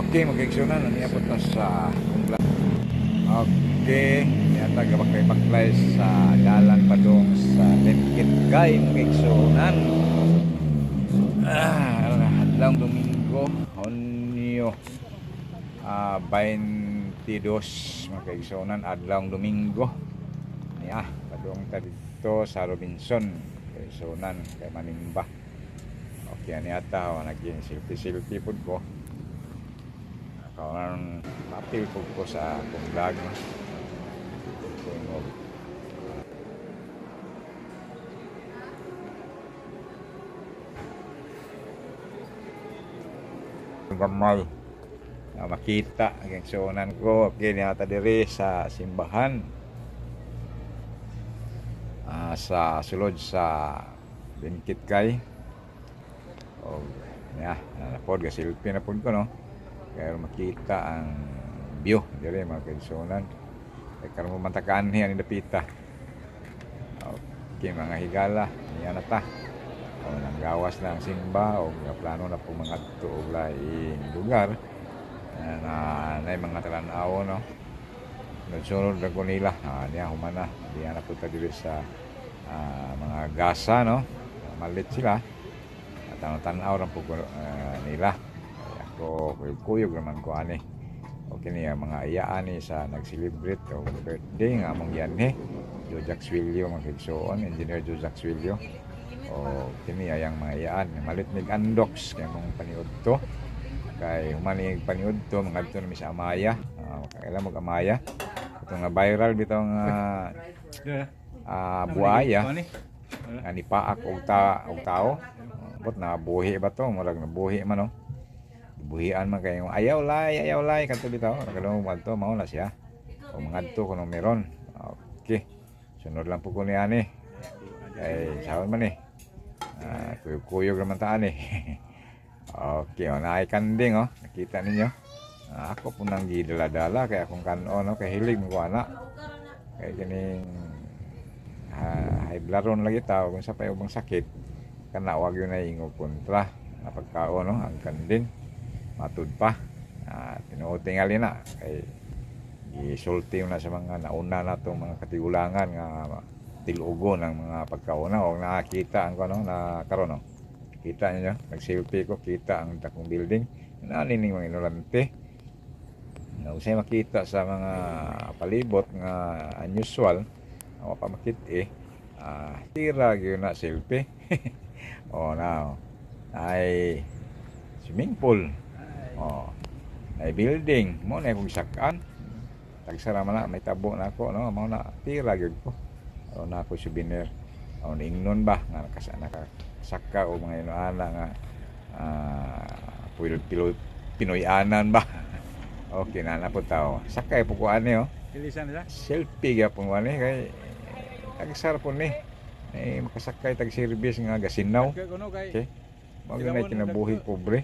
Okay, mag-eksyonan. Niya po ta sa kungla. Okay, yata gabaklay-baklay sa dalan padong sa Limkit Kay, mag-eksyonan. Ah, ano na, hadlong Domingo, Hunyo 22, mga kaigsuonan, adlawng Domingo. Niya, padung ta didto sa Robinson, kaigsuonan, kay Manimba. Okay, ani ata, oh, naging selfie-selfie pud ko. Kaon papil pud ko sa akong vlog, no? Tingog. Gamay na makita ang kaigsuonan ko. Okay, niya ata diri sa simbahan. Sa sulod sa Bingkit Kay. O niya, na pod ga selfie na pod ko, no. Kaya makita ang view diri, mga kaigsuonan. Kay karon mo mantakaan niya ni dapita. Okay, mga higala, niya na ta. O nang gawas na ang simba o plano na po mga og laing lugar na na mga talan-aw, no. Sunod-sunod na ko nila. Niya human na. Diya na po ta diri sa mga gasa, no. Malit sila. At ang tanaw lang po ko, nila. Ay, ako, kuyog naman ko ani. Okay niya, mga iyaan ni sa nag-celebrate o birthday nga among yanhe. Joe Jackswilio, mga kaigsoon, Engineer Joe Jackswilio. O kini ayang mga iyaan. Malit mig andox kay mong paniud to. Kay human ni paniud to, mga adto na mi sa Amaya. Kailan mag Amaya. Ito nga viral bitaw nga buaya nga nipaak og ta og tao. Bot na buhi ba to? Murag nabuhi man, no. Buhian man kayo. Ayaw lay, ayaw lay kadto bitaw. Nakadungog man to, mao na siya. O mga adto kuno meron. Okay. Sunod lang po ko ni ani. Kay sahon man eh. Kuyog-kuyog naman taan eh. Okay, oh, naay kanding oh. Nakita ninyo. Ako po nang gidala-dala kay akong kanon, no, kay hilig mo ko ana. Kay kining high blood lagi tao kung sa pa ubang sakit kana wag yun na ingog kontra na pagkaon, no, ang kanding matud pa. Tinuod tingali na kay gisulti na sa mga nauna na itong mga katigulangan nga tilugon ang mga pagkauna o nakakita ang ano na karon, no. Kita niyo, nag-selfie ko, kita ang dakong building nanining mga inulante na usay makita sa mga palibot nga unusual wa pa makita eh. Tira gyud na selfie. Oh, now ay swimming pool, oh, ay building mo na akong sakan tagsara man na may tabo na ako, no, mao na tira gyud ko. O na ako souvenir o ingnon ba nga nakasaka o mga inuana nga Pinoy-anan ba. Okay na na po tao sakay po ko ani, oh. Ilisan nila? Selfie gyapon ko ani kay tagsara po ni ay makasakay tag service nga gasinaw. Kuno kay. Okay. Mao gyud na kinabuhi pobre.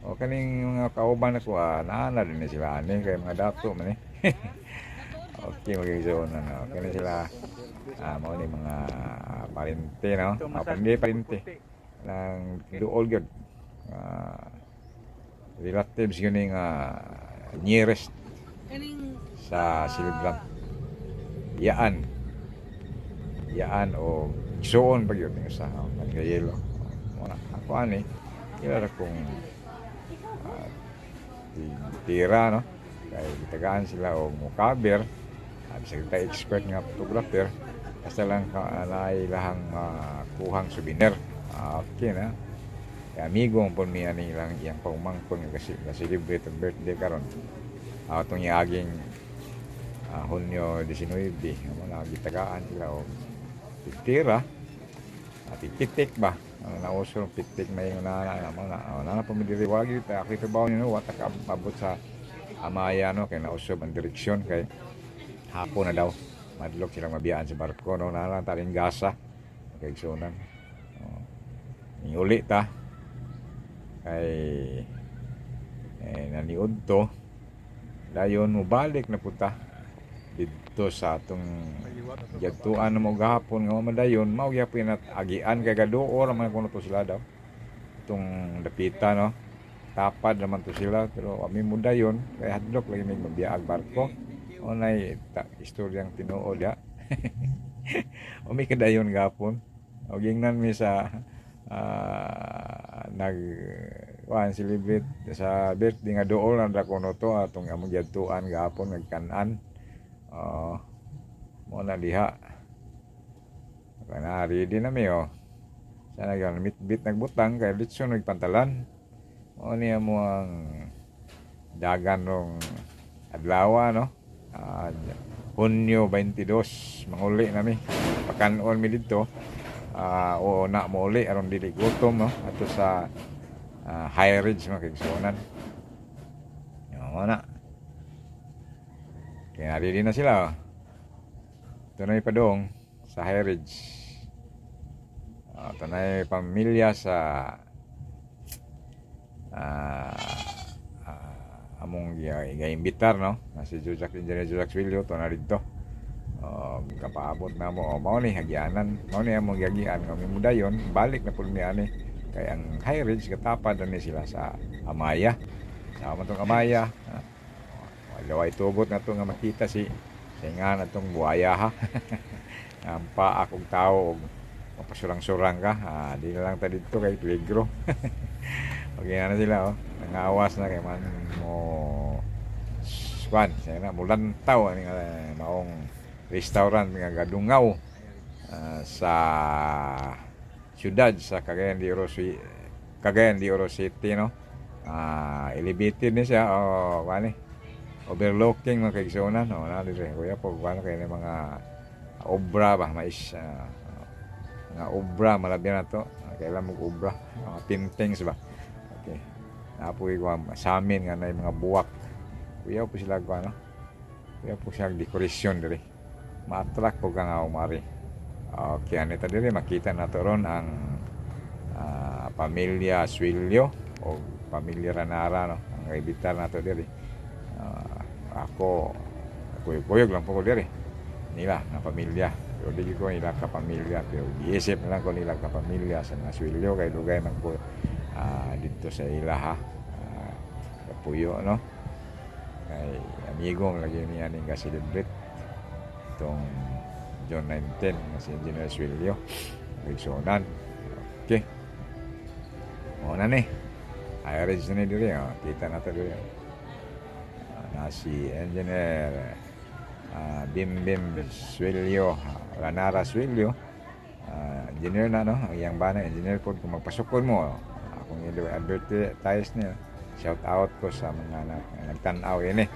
O kaning mga kauban ako, naana din ni sila ani kay mga dato man eh. Okay, magiging na, no. Kani sila mao ni mga parente, no. Hindi parente nang duol gyud. Relatives yun nga nearest Kaning sa celebrant. Yaan. Yaan o suon pag yun sa yelo. Wala ako ani. Kilala kong tira, no? Kay gitagaan sila og mukaber. Bisag ta expert nga photographer. Basta lang ka naay lahang kuhang souvenir. Okay na. Kay amigo ang pun mi ani lang iyang paumangkon nga kasi nga celebrate ang birthday karon. Atong iaging Hunyo 19, mo na gitagaan sila og tira. At pitik ba? Ang nauso ng pitik may na na mo na oh, na pumidiri wagi ta ako ito ba nyo wa ta abot sa Amaya, no, kay nausob ang direksyon kay hapon na daw madlok silang mabiyaan sa barko, no, na lang taring gasa kay sunan. Oh. Uli ta kay eh, naniud to dayon mobalik na puta didto sa atong jatuan na mo gahapon nga madayon mao gyapon at agian kay gaduo ra man kuno to sila daw itong dapita, no. Gatapad naman to sila, pero ami mudayon kay hadlok lagi may mabiyaag barko. Unay ta, istoryang tinuod ya. O may kadayon gapon. O gingnan mi sa nag kuan, celebrate sa birthday nga dool na kuno to atong among giadtuan gahapon nagkan-an. Oh, mo na diha. Kana ready na mi, oh. Sana gyud mitbit nagbutang kay litson nagpantalan. Mao niya mo ang dagan rong adlaw, no. Hunyo 22, manguli na mi. Pakanon mi didto. O na mo uli aron dili gutom, no, ato sa High Ridge, mga kaigsuonan. Yo na. Kaya ready na sila, oh. Ito na padong sa High Ridge. Ito na yung pamilya sa among ga-imbitar, no, na si Jujak, Engineer Jujak Suelio to na didto. Kapaabot na mo, oh, mao ni hagyanan, mao ni among gihagian nga mimudayon, balik na pud ni ani kay ang High Ridge katapad na ni sila sa Amaya. Sa man tong Amaya, ha? Wala ay tugot na to nga makita si sa nga na tong buhaya, ha. Ang paak og tao og mapasurang-surang ka, di na lang ta didto kay peligro. Okay na sila, oh. Nangawas na kay man mo kwan, siya na mulantaw ani nga maong restaurant nga gadungaw sa syudad sa Cagayan de Oro City, no. Elevated ni siya, oh, kwan eh. Overlooking, mga kaigsuonan, oh, na dire kuya po kwan kay ni mga obra ba mais mga obra malabyan na to. Kailan mo obra, mga paintings ba. Okay. Napoy ko sa amin nga na mga buwak. Kuya po sila ko ano. Kuya po siya dekorasyon diri. Ma-attract po ka nga umari. Okay, anita diri makita nato ron ang pamilya Suelio o pamilya Ranara, no. Ang ibitar nato diri. Ako kuyog-kuyog lang po ko diri. Nila nga pamilya. Pero di ko nila ka pamilya, pero giisip na lang ko nila ka pamilya sa mga Suelio kay dugay man ko didto sa ilaha. Kapuyo, no. Kay amigo lagi niya ning ka-celebrate itong June 19 nga si Engineer Suelio. Rigsonan. Okay. Mo na ni. High Ridge na ni diri, oh. Kita na to diri. Na si Engineer Bim Bim Suelio, Ranara Suelio. Engineer na, no. Ang iyang bana engineer po kung magpasukon mo. Akong i-advertise niya. Shout out ko sa mga nagtan-aw ini.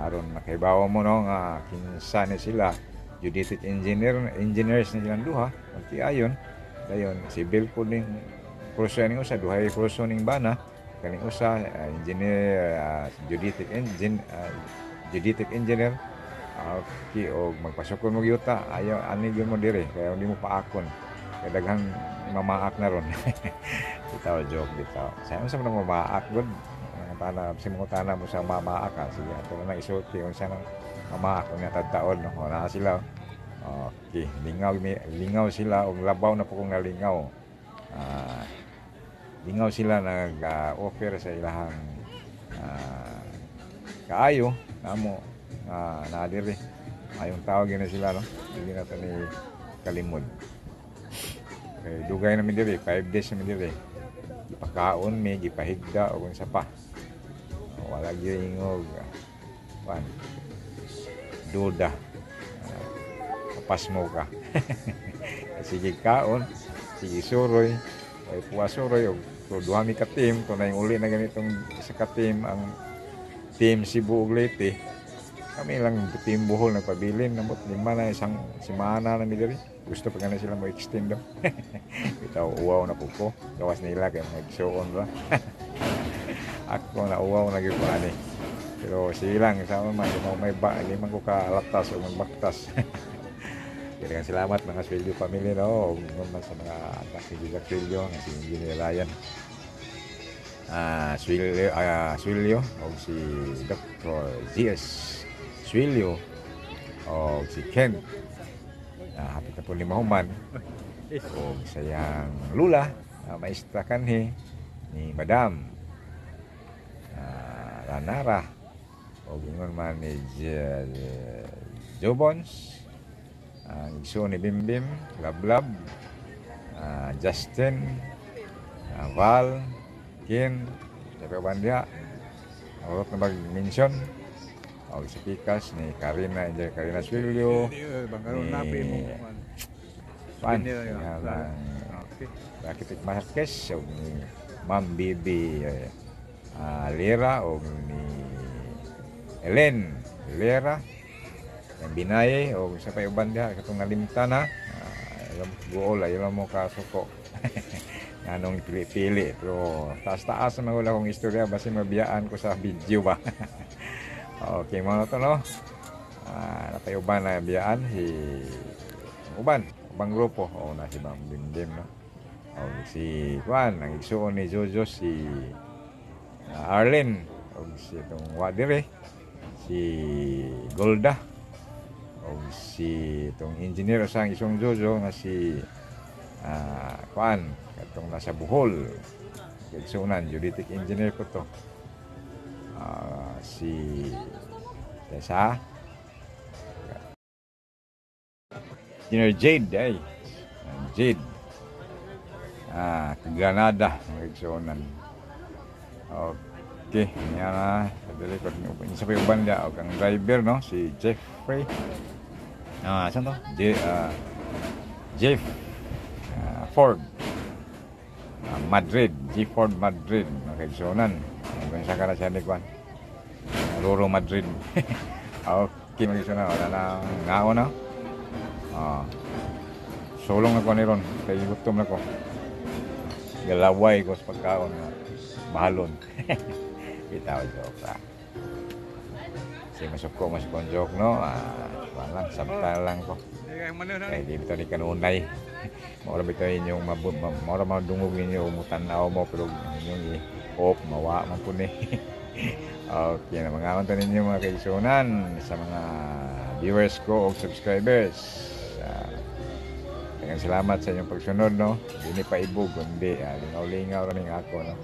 Aron makahibaw mo, no, nga kinsa ni sila, geodetic engineer, engineers ni silang duha. Magti ayon dayon civil po ning kurso ning usa, duhay kurso ning bana kaning usa, engineer, geodetic engineer. Okay, og magpasukon mo yuta, ayaw ani gyud mo diri kaya hindi mo paakon kay daghang mamaak na ron. Bitaw, joke bitaw. Sa unsa man ang mamaak gud? Ang tana si mga tana mo sa mamaak, ha. Sige, ato na lang isulti unsa nang mamaak unya taon, no. Wala sila. Okay, lingaw lingaw sila og labaw na po kong nalingaw. Lingaw sila nag-offer sa ilahang kaayo namo naa diri. Ayong tawag na sila, no. Hindi na to ni kalimod. Kay dugay na mi diri, 5 days na mi diri. Gipakaon mi, gipahigda og unsa pa. Wala gyud ingog kuan duda. Pasmo ka. Sige kaon, sige suroy, ay puwa suroy og so, duha mi ka team, tunay uli na ganitong isa ka team, ang team Cebu ug Leyte. Kami lang team Bohol nagpabilin, namot 5 na isang semana na mi diri. Gusto pa gani sila mo extend do. Bitaw uwaw na po ko. Gawas nila kay mga igsuon ra. Ako na uwaw na gyud ko ani. Pero sige lang, sa man di mo may ba, di man ko kaalatas o magbaktas. Kaya salamat mga Suelio family, no, ug man sa mga anak ni Jack Suelio nga si Engineer Ryan. Suelio og si Dr. ZS Suelio og si Ken. Hapit na po ni mahuman og sayang lula, maestra kanhi ni Madam Ranara o ingon man ni Jobons, ang igsoon ni Bimbim Lablab, Justin, Val, Ken, sa uban diha. Urot na mag-mention. O si Pikas ni Karina, Angel Karina Suelio, ni Pan, Architect Marquez, o ni Ma'am Bibi Lera, o ni Ellen Lera, ang Binaye, o sa pa uban diha, katong nalimtan na, alam guol, ayaw mo kasuko. Anong pili-pili pero taas-taas na wala akong istorya basin mabiyaan ko sa video ba. Okay mo na to, no? Napay uban na biyaan si uban ubang grupo o na si Ma'am Bimdim, no? O si Juan ang igsuon ni Jojo, si Arlene, o si itong Wadire, si Golda, o si itong engineer sa isong Jojo nga si Juan katong nasa Bohol, igsuonan geodetic engineer ko to, si sa Engineer Jade ay Jade Granada mga igsuonan. Okay, niya na sa dili ko sa pa uban dia og ang driver, no, si Jeffrey, saan to? Jeff Ford Madrid, G Ford Madrid, mga kaigsuonan. Kung sa ka na siya ni Kwan Roro Madrid. Okay, mga kaigsuonan, wala na ngaon na. Sulong na ko ni ron kay gutom na ko. Galaway ko sa pagkaon nga mahalon. Bitaw, joke ra. Si masuko masuko ang joke, no? Wala lang, sabta lang ko. Kay di bitaw ni kanunay. Mao ra bitaw inyong mao ra madungog ninyo mutan-aw mo pero inyong i-off mawa man po ni. Okay na mga unta ninyo mga kaigsuonan, sa mga viewers ko o subscribers. Daghang salamat sa inyong pagsunod, no. Dili pa ibog kundi lingaw-lingaw ra ning ako, no.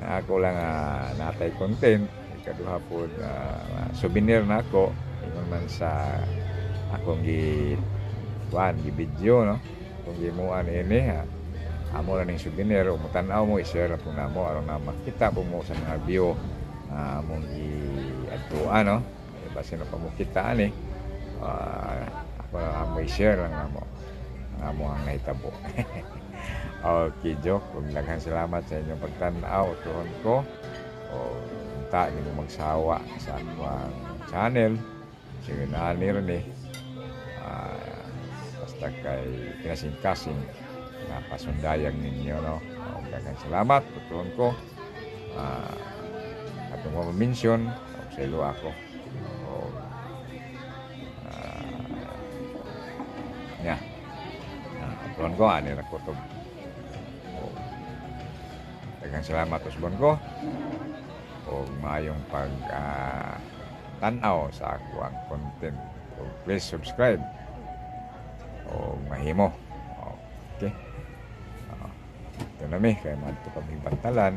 Ang ako lang natay content, ikaduha pod souvenir na ako ingon man sa akong gi kuan gi video, no. Kung gimuan ini ha, amo na ning souvenir o mutan-aw mo, i-share na po namo aron na makita po mo sa mga view among gi-adtuan, no. Eh, basin na pa mo kita ani, ako na amo i-share lang namo ang amo ang nahitabo. Okay, joke. Ug daghang salamat sa inyong pagtan-aw tuhon ko. O unta mo magsawa sa akong channel. Sige na ni rin eh. Basta kay kinasing-kasing na pasundayag ninyo, no. O daghang salamat tuhon ko. Atong ma-mention og sa ilo ako. O nya. Tuhon ko ani ra ko to. O, daghang salamat usbon ko o maayong pag tan-aw sa akong content. O please subscribe o mahimo. Okay. Ito na mi kay madto pa mi Bantalan.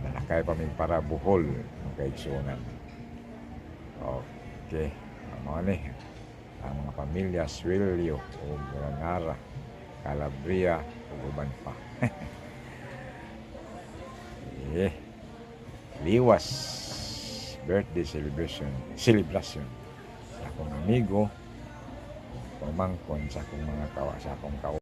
Nalakay pa mi para Bohol mga kaigsuonan. Okay. Mao ni ang mga pamilya Suelio o Rangara, Calabria ug uban pa. Eh, liwas birthday celebration celebration sa akong amigo, pamangkon sa akong mga kawa sa akong kawa.